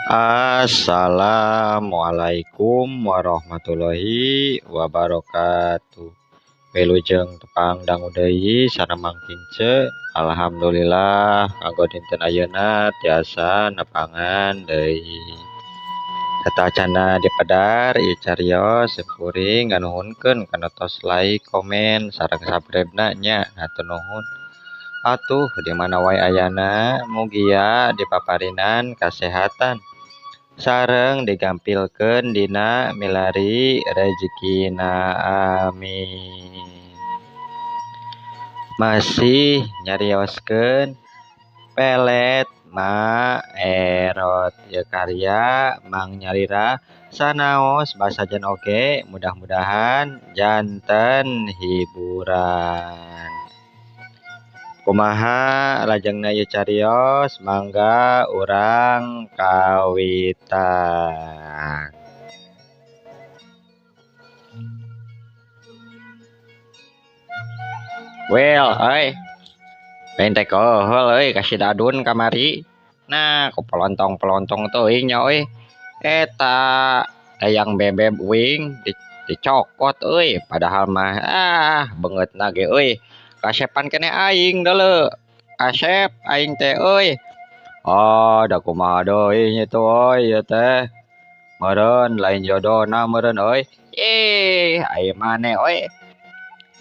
Assalamualaikum warahmatullahi wabarakatuh. Wilujeng tepang dangu deui sareng Mang Kince. Alhamdulillah kanggo dinten ayeuna tiasa nepangan deui. Sateuacanna dipedar ieu carios simkuring nganuhunkeun kana tos like, komen, sareng subscribe-na nya. Hatur nuhun. Atuh di mana wae ayana mugia dipaparinan kasehatan sareng digampilkeun dina milari rejekina, amin. Masih nyarioskeun pelet Ma Erot ieu karya Mang Nyalira sanaos basajen oge mudah-mudahan janten hiburan. Kumaha lajengna ieu carios mangga urang kawitan. Well euy, lain teh keheul euy ka si Dadun kamari. Nah, ku pelontong-pelontong teuing nya euy. Eta hayang bebeb uing dicokot euy, padahal mah beungeutna ge euy. Kasepan keneh aing deuleu. Kasep aing teh euy. Ah, da kumaha deui nya teh euy ieu teh. Meureun lain jodona meureun euy. Ih, ai maneh euy.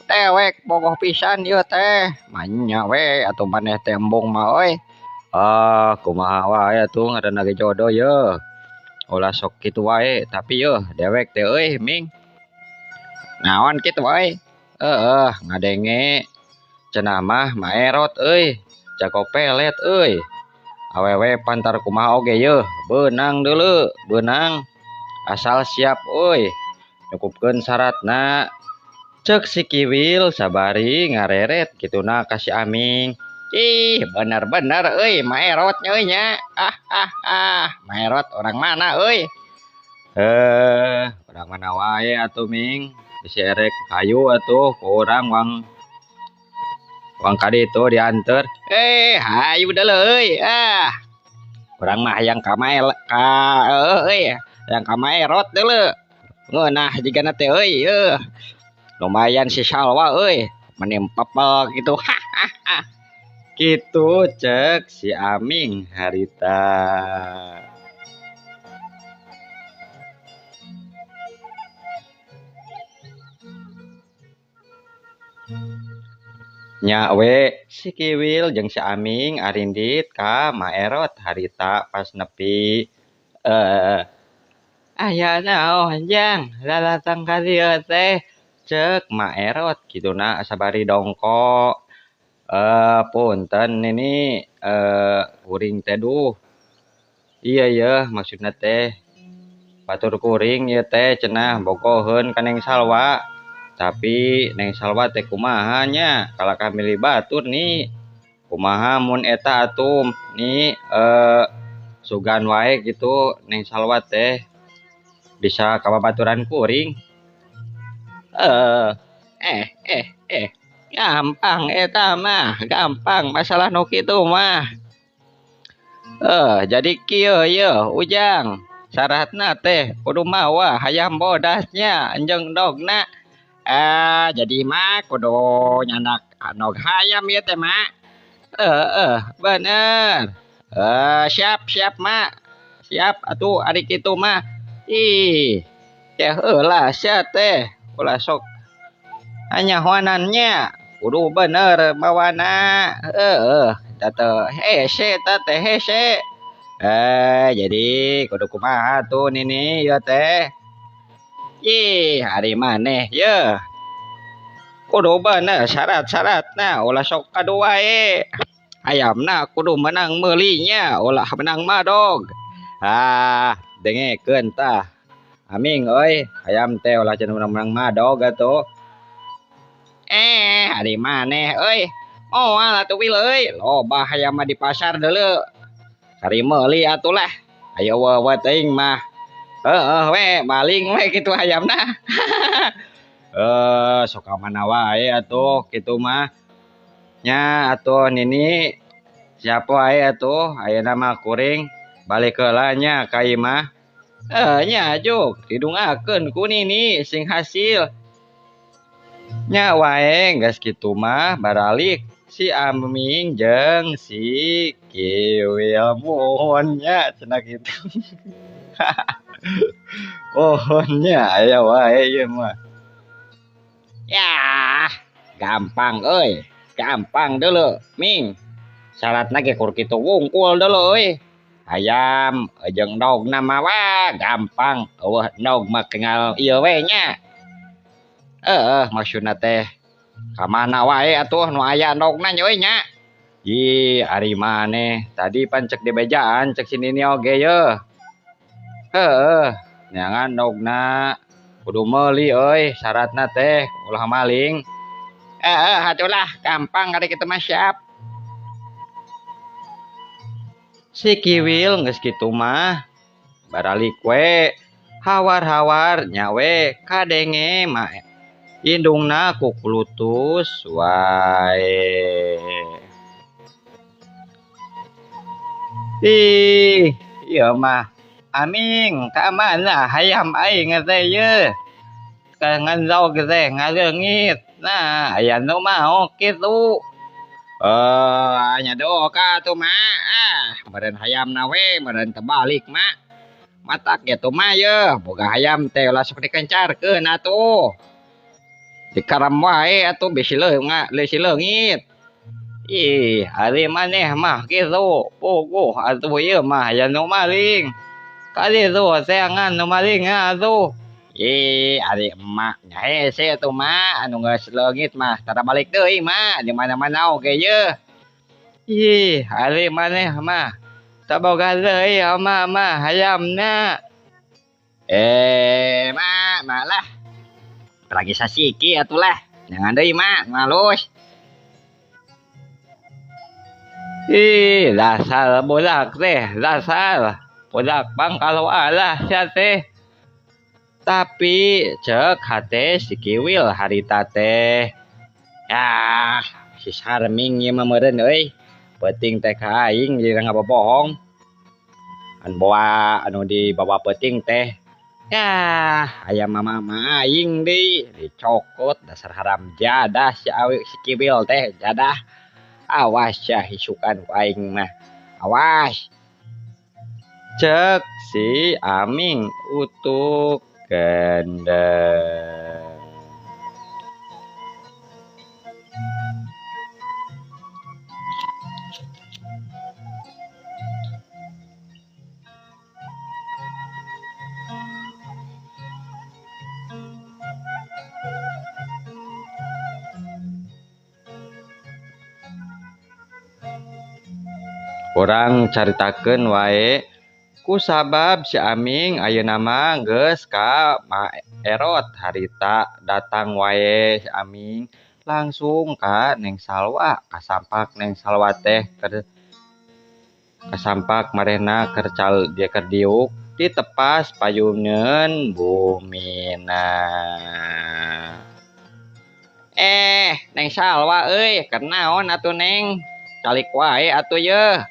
Dewek bogoh pisan ieu teh. Manya we atuh maneh teh embung mah euy. Ah, kumaha wae atuh ngaranna ge jodoh yeuh. Ulah sok kitu wae, tapi yeuh dewek teh euy Ming. Naon kitu euy? Heeh, ngadenge cenah mah maerot euy, jago pelet euy. Awewe pantar kumaha oge yeuh, beunang deuleu, beunang. Asal siap euy, nyukupkeun syaratna. Ceuk si Kiwil sabari ngareret kituna ka si Aming. Ih, bener-bener euy maerot nya euy nya. Ah ah ah, maerot orang mana euy? Orang mana wae atuh Ming. Bisi erek hayu atuh ku urang wang wang ka ditu dianteur. Hayu deuleu euy. Ah. Urang mah hayang ka mael ka euy, hayang ka maerot deuleu. Ngeunah jigana teh euy, yeuh. Lumayan si Salwa euy, meni pepel kitu. Kitu cek si Aming harita. Nya we si Kiwil jeung si Aming arindit ka Maerot harita pas nepi. Aya naon jang lalatang ka dieu teh ceuk Maerot kituna sabari dongko. Punten ini kuring teh duh. Iya yeuh maksudna teh batur kuring ieu teh cenah bogoheun ka Neng Salwa. Tapi Neng Salwa teh kumaha nya kalakah milih batur nih. Kumaha mun eta atuh nih sugan wae gitu Neng Salwa teh bisa ka babaturan kuring. Gampang eta mah, gampang masalah nu kitu mah. Jadi kieu yeuh Ujang, syaratna teh kudu mawa hayam bodasnya jeung dogna. Jadi mah kudu nyandak nog hayam ieu teh mak. Bener. Siap siap mak. Siap atuh ari kitu mah. Ih, teh heula sia teh ulah sok anyahoanannya. Kudu bener mawana. Heeh, da teu hese ta teh hese. Jadi kudu kumaha tuh nini ieu teh. Ih, ari maneh yeuh. Kudu bener syarat-syaratna ulah sok kadu wae. Ayamna kudu menang meulinya ulah menang madog. Ah, dengekeun tah. Aming euy, ayam teh ulah cenah menang madog atuh. Ari maneh euy. Moal atuh Wil euy, loba hayam mah di pasar deuleu. Kari meuli atuh lah. Ayo wewe teuing mah. Heeh we, maling we kitu hayamna. Sok ka mana wae atuh kitu mah. Nya atuh nini siapa wae atuh ayeuna mah kuring Balik heula nya ka imah. Nya juk didungakeun ku nini sing hasil. Nya wae geus kitu mah baralik si Aming jeung si Kiwil muhun nya cenah kitu. Muhun nya aya wae ieu mah. Yah, gampang euy. Gampang deuleu, Ming. Syaratna ge kur kitu wungkul deuleu euy. Hayam jeung endogna mah wah gampang. Eueuh endog mah tinggal ieu we nya. Heeh, maksudna teh ka mana wae atuh nu aya endogna nya euy nya. Ih, ari maneh tadi pan cek dibejaan cek si Nini oge yeuh. Heeh, neangan endogna kudu meuli euy syaratna teh ulah maling. Heeh, atulah gampang ari kitu mah siap. Si Kiwil geus kitu mah baralik we hawar-hawar nya we kadenge mah indungna kukulutus wae. Ih, ieu mah Aming ka mana hayam aing teh yeuh. Ka ngendog teh ngaleungit. Nah, aya nu maok kitu. Nya doka atuh mah. Ah, meureun hayamna we, meureun tebalik mah. Matak ge tuh mah yeuh, boga hayam teh ulah sok dikencarkeun atuh. Dikaram wae atuh bisi bisi leungit. Ih, ari maneh mah kitu. Puguh atuh ieu mah aya nu maling. Kali tuh seangan nu maling atuh. Ih, ari emak nya hese atuh mah anu geus leungit mah tara balik deui mah di mana-mana oge yeuh. Ih, ari maneh mah taboga deui emak mah hayamna. Mak, malah lagi sasiki atuh lah. Jangan deui mak, malus. Ih, dasar budak teh, dasar budak pangkal alah sia teh. Tapi cek hate si Kiwil harita teh. Yah, si Sarming ieu mah meureun euy. Peuting teh ka aing jadi ngabobohong. Anu bawa anu dibawa peuting teh. Yah, aya mama aing deui dicokot dasar haram jadah si awi si Kiwil teh jadah. Awas ya isukan ku aing mah. Awas. Cek si Aming utuk gendeng. Urang caritakeun wae ku sabab si Aming ayeuna mah geus ka Ma Erot harita datang wae si Aming langsung ka Neng Salwa kasampak Neng Salwa teh keur kasampak marehna keur cal dia keur diuk ditepas payuneun bumina. Neng Salwa euy keur naon atuh Neng calik wae atuh yeuh.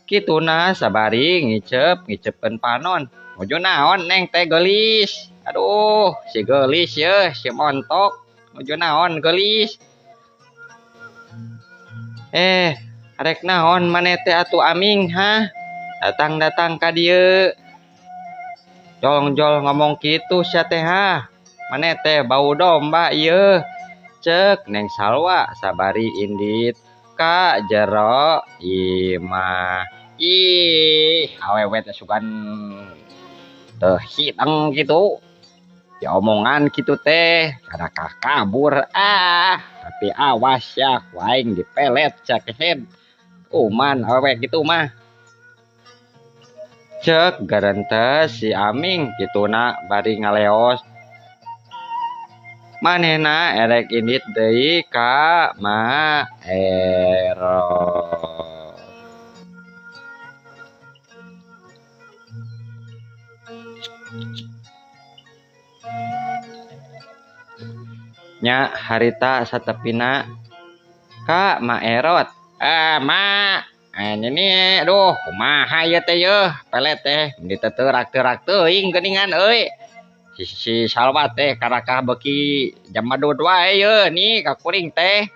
Kituna sabari ngicepkeun panon. Nuju naon Neng teh geulis. Aduh, si geulis yeuh, si montok. Nuju naon geulis. Arek naon maneh teh atuh Aming ha? Datang-datang ka dieu. Jol-jol ngomong kitu sia teh ha. Maneh teh bau domba ieu. Cek Neng Salwa sabari indit ka jero imah. Ih, awewe teh sugan teu hideng kitu. Diomongan kitu teh kada kabur ah, tapi awas ya ku aing dipelet sia kehed. Uman awewe kitu mah. Cek garentes si Aming kituna bari ngaleos. Manehna erek indit deui ka Ma Erot. Nya harita satepina ka Ma Erot. Ma, Ini aduh, kumaha ieu teh yeuh pelet teh di teurak-teurak teuing geuningan euy. Si Salwa teh karakah beuki jamadud wae yeuh nih ka kuring teh.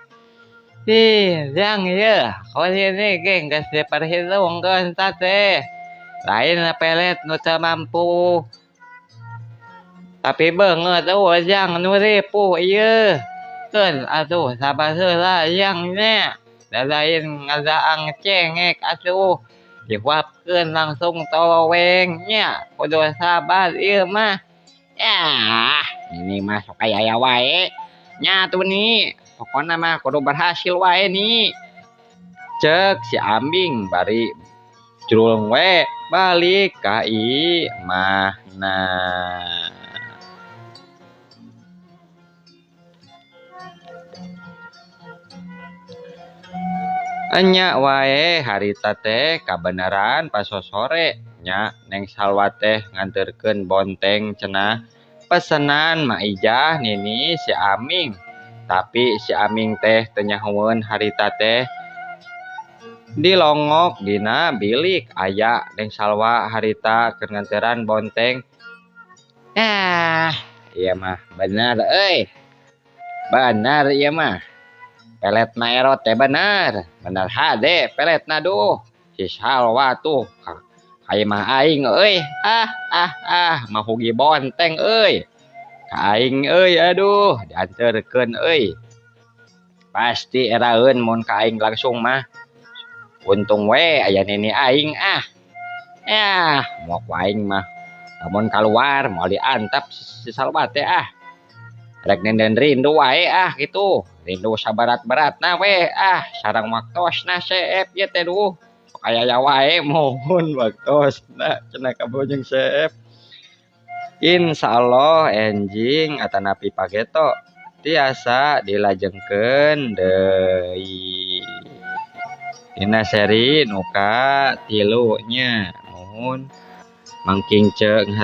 Ih, jang ieu, ini ge geus diperhitungkeun teh. Lain pelet nu teu mampu. Tapi beungeut eueuh jang nu ripuh ieu. Keun atuh sabar heula jang nya. Da lain ngadaang cengek atuh. Dihuapkeun langsung toloweng nya. Kudu sabar ieu mah. Yah, ini mah sok aya wae. Nya tuh nih, pokona mah kudu berhasil wae nih. Cek si Ambing bari jrung we balik ka imahna. Enya wae harita teh kabeneran pas sore nya Neng Salwa teh nganterkeun bonteng cenah pesenan Mak Ijah nini si Aming. Tapi si Aming teh teu nyahoeun harita teh dilongok dina bilik aya Neng Salwa harita keur nganteran bonteng. Ah, ieu mah bener euy. Bener ieu mah. Pelet na erot teh bener, bener hade peletna duh. Si Salwa tuh ka imah aing euy. Ah ah ah, mahugi bonteng euy. Ka aing euy aduh, dianterkeun euy. Pasti eraeun mun ka aing langsung mah. Untung we aya nini aing ah. Yah, moal ku aing mah. Lamun kaluar moal diantep si Salwa teh ah. Rek nenden rindu wae ah gitu. Rindu saberat-beratna we ah, sareng waktosna seep ieu teh duh. Sok aya wae mohon waktosna cenah ka bojong seep. Insyaallah enjing atanapi pageto tiasa dilajengkeun deui. Dina seri nu ka-3 nya. Muhun mangking ceung.